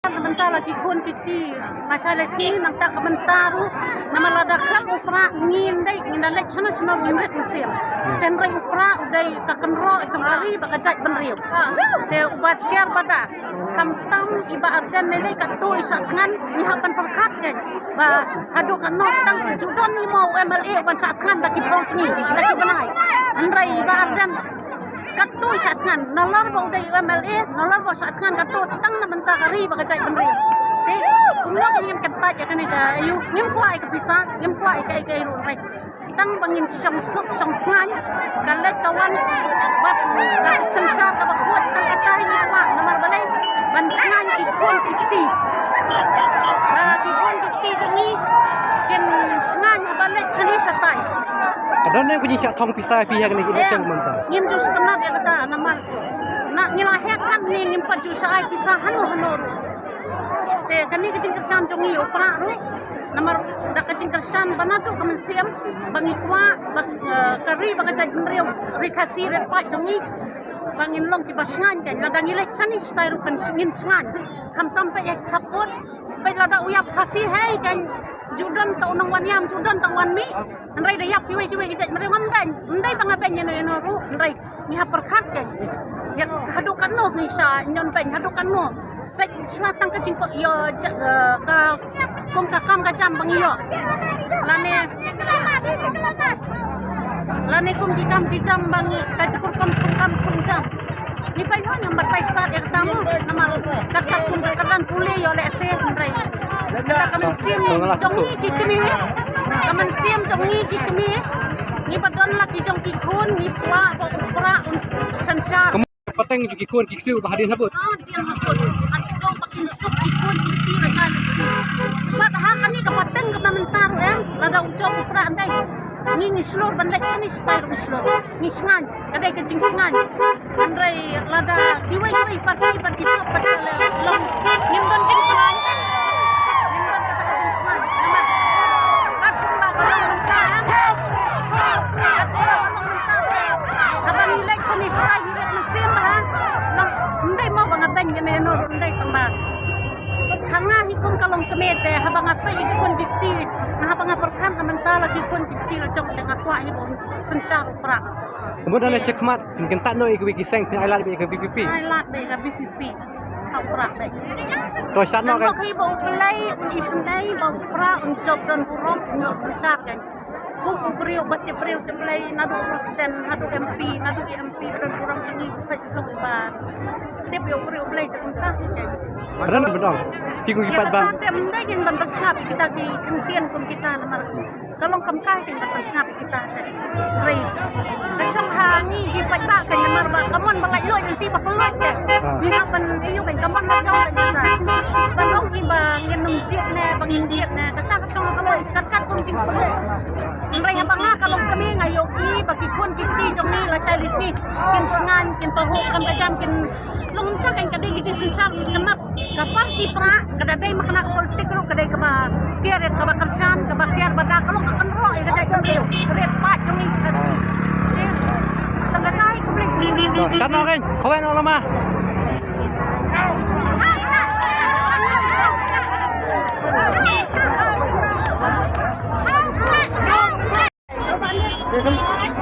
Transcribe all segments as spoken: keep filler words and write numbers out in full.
Mynta la ki khun ki kti, lashai lashisngi nangta ka mynta ruh, namar lada khlem u Prah ngin dei, ngin da leit shano shano ngin rit mynsiem. Te hynrei u Prah u dei ka kynroh jong ka ri bad ka jaitbynriew. Te u Bah Kiar Bada, khamtam i Bah Ardent ne lei katto i shah thngan, ngi hap ban pyrkhat kein ba haduh katno tang ju don i mo u M L A ban shah thngan da ki phew sngi, da ki bnai. Hynrei i Bah Ardent katto i shah thngan, nalor ba u dei u M L A, nalor ba u shah thngan katto tang na bynta ka ri bad ka jaitbynriew. Te kumno kein ngin kyntait ïa kane ka aïu, ngim kwah ïa ka pisa, ngim kwah ïa kaei kaei ruh. Tang ba ngin shong suk shong sngain, ka leit ka wan bad ka synshar kaba khuid, tang kata hi ngi kwah, namar balei, ban sngain ki khun ki kti. Ba ki khun ki kti jong ngi kin sngain haba leit shane shatai. Ka don ne ka jingshah thong pisa phi ha kane ka election mynta? Ngim ju sngewtynnat ïa kata, namar na ngi la heh katne ngim pat ju shah ai pisa hano hano. Te kane ka jingkyrshan jong ngi u Prah ruh, namar da ka jingkyrshan ba naduh ka mynsiem ba ngi kwah ba, eh, ka ri bad ka jaitbynriew, ri Khasi ri paid jong ngi, ba ngin long kiba sngain kein. Lada ngi leit shane shatai ruh kan ngin sngain. Khamtam peit ïa ki khappud, peit lada u ïap Khasi hei kein, ju don tang u nongwan ïam, ju don tang u wan mih. Hynrei da ïap kiwei kiwei ki jaitbynriew ngam beiñ, ym dei ba nga beiñ ïano ïano ruh, hynrei ngi hap pyrkhat kein. Ïa haduh katno ngi shah ñion beiñ, haduh katno. Beiñ shuwa tang ka jingkoit ïoh ja, eh, ka kum ka kam ka jam ba ngi ïoh. Lane, lane kum ki kam ki jam ba ngi, ka jingkur kum kum kam kum jam. Ngi peit hooid ngam batai stad ïa kata mo, namar kata kum ka kyrdan pule ïoh lehse hynrei kata ka mynsiem jong ngi ki kmie, ka mynsiem jong ngi ki kmie, ngi ba don la ki jong ki khun, ngi kwah ba u Prah un synshar. Ka pateng jong ki khun ki ksiew ba hadien habud. Hadien habud. Hadien ba kin suk ki khun ki kti ra kan. Bad ha kane ka pateng kaba mynta ruh em, lada u jop u Prah ndai. Ngi ngi shlur ban leit shane shatai ruh ngi shlur. Ngi sngain, ka dei ka jingsngain. Hynrei lada kiwei kiwei parti ban ki jop ban ka leh long. Ngim don jingsngain. Ngim don kata ka jingsngain. Namar katkum ba ka long mynta, em. Katkum ba ka long mynta. Haba ngi leit shane shatai ngi leit mynsiem bha. Long, ym dei mo ba nga beiñ ïano ïano ruh, ym dei tang ba. Ha nga hi kum ka longkmie te, haba nga peit ïa ki khun ki kti, nga haba nga pyrkhat na mynta la ki khun ki kti la jong te nga kwah hi ba un synshar u Prah. Ka mut da lei shakhmat, kin kyntait noh ïa kiwei ki seng, kin ai lad beit ïa ka V P P. Ai lad beit ïa ka V P P. Ha u Prah beit. To shano kan. Ngan ong hi ba U Blei un isynei, ba u Prah un jop don burom, un ïoh synshar kan. Kum u briew bad tip briew tip Blei, naduh u president haduh M P, naduh i M P, don burom jong ngi, peit long ba tip ïa u briew Blei te kumta hi kan. Badon badon. Ti ku ki pat bang. Ïa kata te ym dei kin ban pynsngap kita ki kyntien kum kita namar ka long kam kai kin ban pynsngap kita. Hynrei ka shong ha ngi ki paidbah kan namar ba ka mon ba laitluid lynti ba khlot kan. Ngi hap ban ïoh ban ka mon ba jong kan. Ban ong hi ba ngin ym jied ne ba ngin jied ne. Kata ka shong ha ka mon kat kat kum jingsngew. Hynrei haba nga ka longkmie nga ïohi ba ki khun ki kti jong ngi lashai lashisngi kin sngain, kin pahuh kam ka jam, kin long mynta kan ka dei ki jingsynshar kin kynmap. Ka parti Prah ka da dei ma kane ka politik ruh ka dei kaba kiar, kaba kyrshan, kaba kiar bad ka long ka kynroh ïa ka jaitbynriew. Rit paid jong ngi ka dei. Tang ka dei khublei shibun. Shano kan, khublei noh lama.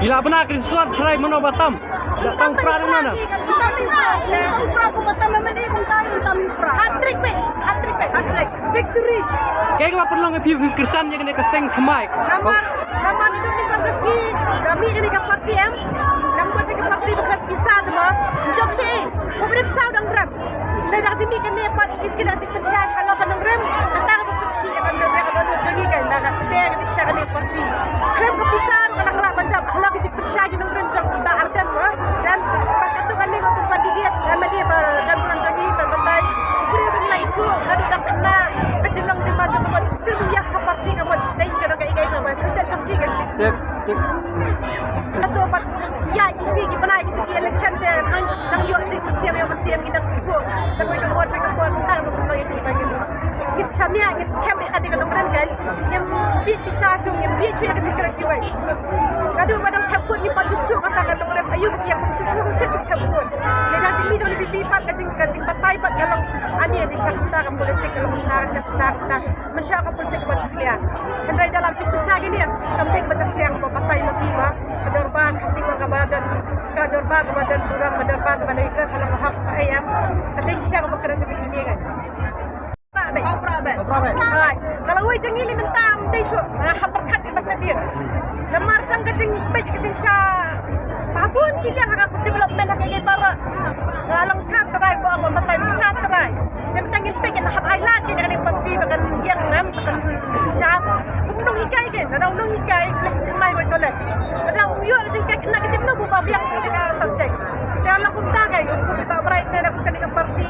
Ila bna kri suat try mano batam. Ila tam pra ding nana. Tam pra, tam pra ko batam mama ni kum tai tam ni pra. Hat-trick be, hat-trick be, hat-trick. Victory. Kei ka ba pynlong phi phi kyrsan ïa kane ka seng thymmai. Namar, namar ni duni kam ka si, kami kane ka parti em. Namar ka parti ba ka pisa tu ba. Jop si. Ko bri pisa dang ram. Lada jingmih kane pat shisha shisha da jingpynshai halor ka nongrim, kata ka ba pynkhih ïa ka nongrim ka dohnud jong ngi kan, da ka pynbeit ka dei sha kane ka parti. Khlem ka pisa ruh ka dang lah ban jop halor ka jingpynshai ka nongrim jong i Bah Ardent, eh, President. Bad katto katne ka kum candidate M L A ba don burom jong ngi ban batai. U briew ba ngi la ithuh naduh dang khynnah, ka jinglong jingman jong ka mut syriem ïa ka parti ka mut dei ka dang ka ikai ka ba syriem jong ki ka jing. Tip, tip. Katto pat ïa ki sngi ki bnai ki jong ki election te nang, nang ïoh jingmynsiem, ïoh mynsiem, ngi dang sngewthuh. Te kawei ka por, kawei ka por, mynta ka por, mynta ka por, mynta ka por. Ngin shaniah, ngin skhem ïa kane ka nongrim kan. Ngim bieit pisa shuh, ngim bieit shuh ïa ka jingkren kiwei. Naduh ba dang thep vote ngi pat ju shu kata ka nongrim, aïu ba ki ïa pat ju shu, shu thep vote. Lada jingmih jong ka V P P pat ka jing, ka jingbatai pat ka long. Ani di shakta ka politik ka long shakta shakta shakta. Mynshuwa ka politik ba shakliang. Hynrei dalam tu pynshai kine kam dei ba shakliang ba batai ma ki ba. Ka dorbar ka sing ka ba don ka dorbar ka ba don burom ka dorbar ka ba don ka long hok ka ayam. Ka dei shisha ka ba kren ka ba kine kan. Prah bad. Prah bad. Prah bad. Alright. Ka lawei jong ngi ni mynta ym dei shuh. Ah, ha pyrkhat ka ba shadien. Namar tang ka jingpeit ka jingsha. Ba bun ki liang ha ka development ha ka ïa para. Ka long sha trai ba ong mynta sha trai. Te mynta ngin peit kan hap ai lad ki na ka party ba kan ïeng ngam ba kan shisha. Kumno hikai ki, lada kumno hikai leh thymmai ba college. Lada u ïoh ka jinghikai khynnah ki te mano ba biang ka subject. Te la kumta kai, kumta ba bright ne da kumta ka party.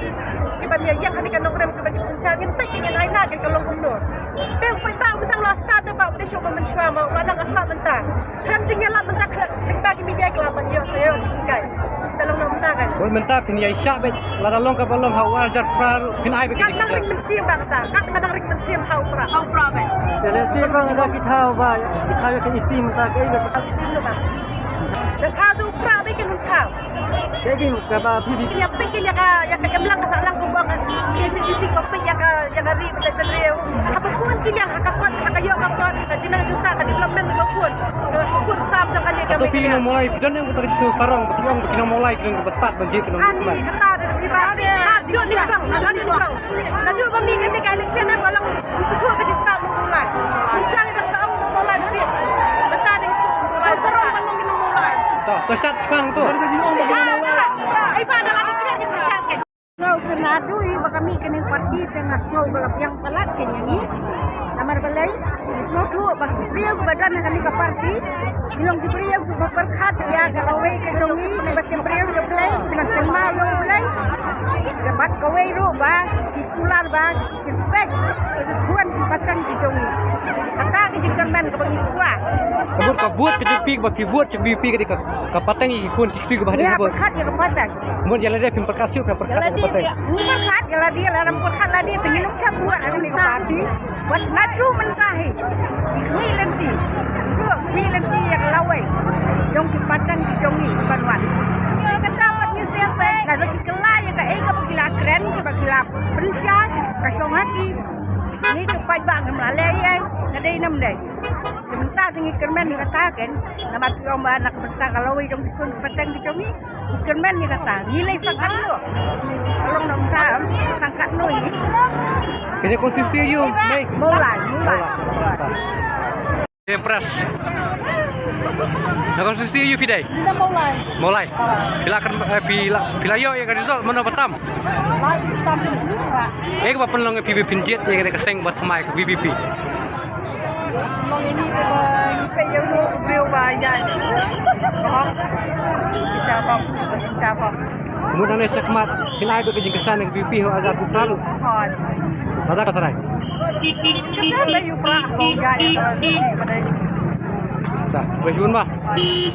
Ki ban ïa ïeng kane ka nongrim kaba ki synshar ngin peit ngin ai lad ka long kumno. Te u paidbah u dang la start te ba u te shu ba mynshuwa ma u la dang ka slap mynta. Khlem jingïalap mynta khlem ba ki media ki la ban ïoh sa ïoh jingkai. Te long na mynta kai. Oi mynta phin ïai shah beit lada long kaba long ha u ar hajar phra ruh phin ai beit. Kat nang ring mynsiem ba kata. Kat nang ring mynsiem ha u Prah. Ha u Prah beit. Te lehse ba nga da ki thaw ba ki thaw ïa ka isi mynta kai beit. Isi mynta. Te thaw tu u Prah beit ki nun thaw. Te ki kaba phi phi. Ïa peit ki ïa ka ïa ka jamlang ka sahlang kumba ka. Ïa si isi ba peit ïa ka ïa ka ri ba ka riew. Haba bun ki liang ha ka kot ha ka ïoh ka kot ka jingnang jingstad ka development ba bun. Ka bun sam jong ka liang ka. Ato phi ki nong Mawlai phi don ïa ka ta ka jingsngew sarong ba ki ong ba ki nong Mawlai ki long ba stad ban jied ki nong. Ani ka ta da phi ba. Ha ïoh ni kong ha ïoh ni kong. Naduh ba mi ka ni ka election ba long. Ngi shu shuh ka jingstad Mawlai. Ngi shu ïa ka shu Mawlai ba phi. Ba ta ding shu Mawlai. Shu sarong ban long ki nong Mawlai. To to shat spang to. Ai ba da la ki kren ki shu shat ka. Sngewthuh naduh ba ka mih kane ka party te nga sngewthuh ka la biang palat ka ïa ngi. Namar balei? Sngewthuh ba ki briew ba don ha kane ka party ki long ki briew ba pyrkhat ïa ka lawei ka jong ngi, ba ki briew ïa U Blei, ki nang kynmaw ïa U Blei. Bad kawei ruh ba ki kular ba ki peit ki khun ki pateng ki jong ngi. Kata ka jingkyrmen kaba ngi kwah. Ka vote ka vote ka jong phi ba ki vote jong phi ka dei ka pateng ki khun ki ksiew kaba hadien ka vote. Pyrkhat ïa ka pateng. Mut ïa lade phim pyrkhat shuh phi pyrkhat ïa ka pateng. Ngim pyrkhat ïa lade, lada ngim pyrkhat lade te ngin ym thep buh ha kane ka party. Wat naduh mynta hi. Ki khmih lynti. Ki khmih lynti ïa ka lawei jong ki pateng ki jong ngi ban wan. Kata pat ngi sngewbha lada ki kylla ïa kaei kaba ki la kren kaba ki la pynshai ka shong ha ki. Ngi ki paidbah ngim la leh ei ei. Ka dei ne ym dei. Te mynta te ngi kyrmen ïa kata ken. Namar ki ong ba na ka bynta ka lawei jong ki khun ki pateng ki jong ngi. Kyrmen ïa kata, ngi lei sangkat noh. Long nong tam, sangkat noh ïa. Kane konstituensi aïu, Mei? Mawlai, Mawlai. Mawlai. Em pras. Na konstituensi aïu phi dei? Mawlai. Mawlai. Phi la kyrmen, eh, phi la, phi la ïoh ïa ka result mano ba tam? Ba tam. Eh, kaba pynlong ïa phi ba phin jied ïa ka seng ba thymmai ka V P P. Long ini ba ngi peit ïa u briew ba ïaid. Hok. Sha bok, sha bok. Mut nangne shakhmat phin ai beit ka jingkyrshan ka V P P ha u Azad Bukra ruh. Hooid. Lada ka tharai. Kyrshan lei ïa u Prah ba u ïaid ba dei. Ta, ba shun ba. Hooid.